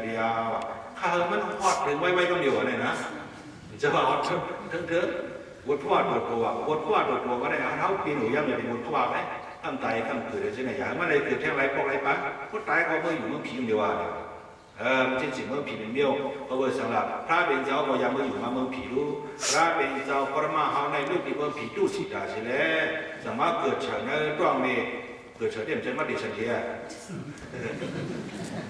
ດຽວ ຖ້າໃຫ້ມັນຮອດເຖິງໄວໆ ກຳດຽວນີ້ນະ ຈະວ່າຮອດເຖິງໆ ບົດພະວາໂຕໂຕ ບົດພະວາໂຕໂຕບໍ່ໄດ້ ເຮົາປີນຫູຢາມເປັນບົດພະວາໄດ໋ ທັງຕາຍທັງເກີດ ຈັ່ງຊີ້ນະ ຢາກໃຫ້ມັນໄດ້ເກີດແທ້ງຫຼາຍປົກຫຼາຍປາ ຜູ້ຕາຍກໍເມືອຢູ່ເມືອງຜີດຽວວ່າ ເອີ ມັນຈຶ່ງຊິເມືອງຜີເປັນເໝີ່ວ ເພາະວ່າຊັ້ນລະ ພະເປັນເຈົ້າກໍຢ່າມາຢູ່ມາເມືອງຜີດູ ພະເປັນເຈົ້າກໍມາເຮົາໃນລູກທີ່ເມືອງຜີຕຸສິດາຊິແລ ສາມາດເກີດເຖິງໃນຕ້ອງເມ ເກີດເຖິງເຕັມໃຈມາເຕສັນເທ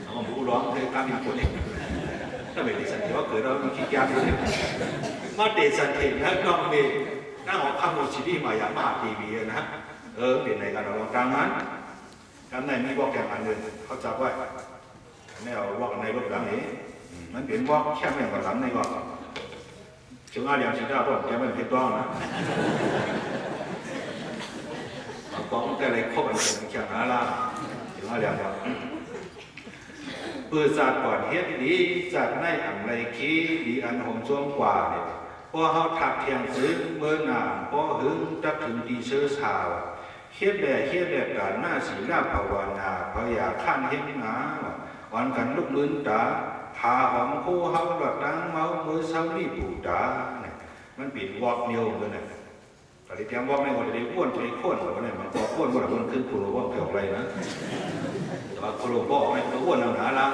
ເອົາບໍ່ລອງເລີຍການມີຄົນນີ້ ຖ້າເປັນເຕສັນເທວ່າເກີດແລ້ວມັນຂີ້ກຽດຢູ່ເດ ມາເຕສັນເທນະ ຕ້ອງເມ ນາງຫອຄຳໂນຊິລິມາຍາມະຫາເທວີນະ ເອີ ເປັນໃນການລອງຕາງນັ້ນ ການໃນມີບອກແກງອັນໜຶ່ງ ເຂົາຈັບໄວ້ ແນວບອກໃນລົດຫຼັງນີ້ ມັນເປັນບອກແຄມແມ່ນກວ່າຫຼັງໃນກໍ ເຊິ່ງອາຫຼຽງຊິດາພອນແກມັນເຮັດຕ້ອງນະ ບອກແຕ່ໄລຄົບອັນເປັນແຄມອາລາມ ເຊິ່ງອາຫຼຽງວ່າ ປືຊາດກ່ອນເຮັດດີ ຊາດໃນອຳໄລຄີ ດີອັນໂຮມຊ່ວງກວ່ານີ້ ພໍເຮົາທັກທ່ຽງຊຶງ ເມີໜ້າພໍຫຶງ ຈັກເຖິງຕີເຊີຊາວ ເຮັດແດ່ເຮັດແດ່ການໜ້າສີລາພາວະນາ ພະຍາຄ້ານເຮັດນາ ອອນກັນລຸກມືນຕາ ພາຫອມໂຄເຮົາລອດຕັງເມົາ ເມີເຊົານີ້ປູຕາ ມັນເປັນວອກນິວເລີຍນະ ກະໄດ້ຕຽມວອກໃນກໍຈະໄດ້ອ້ວນຈະໄດ້ໂຄນ ກໍໄດ້ມັນກໍໂຄນບໍ່ໄດ້ມັນຄືໂຄໂລວອກທີ່ອອກໄລ່ນະ ແຕ່ວ່າໂຄໂລບໍ່ອອກໃນກໍອ້ວນນຳໜາລະ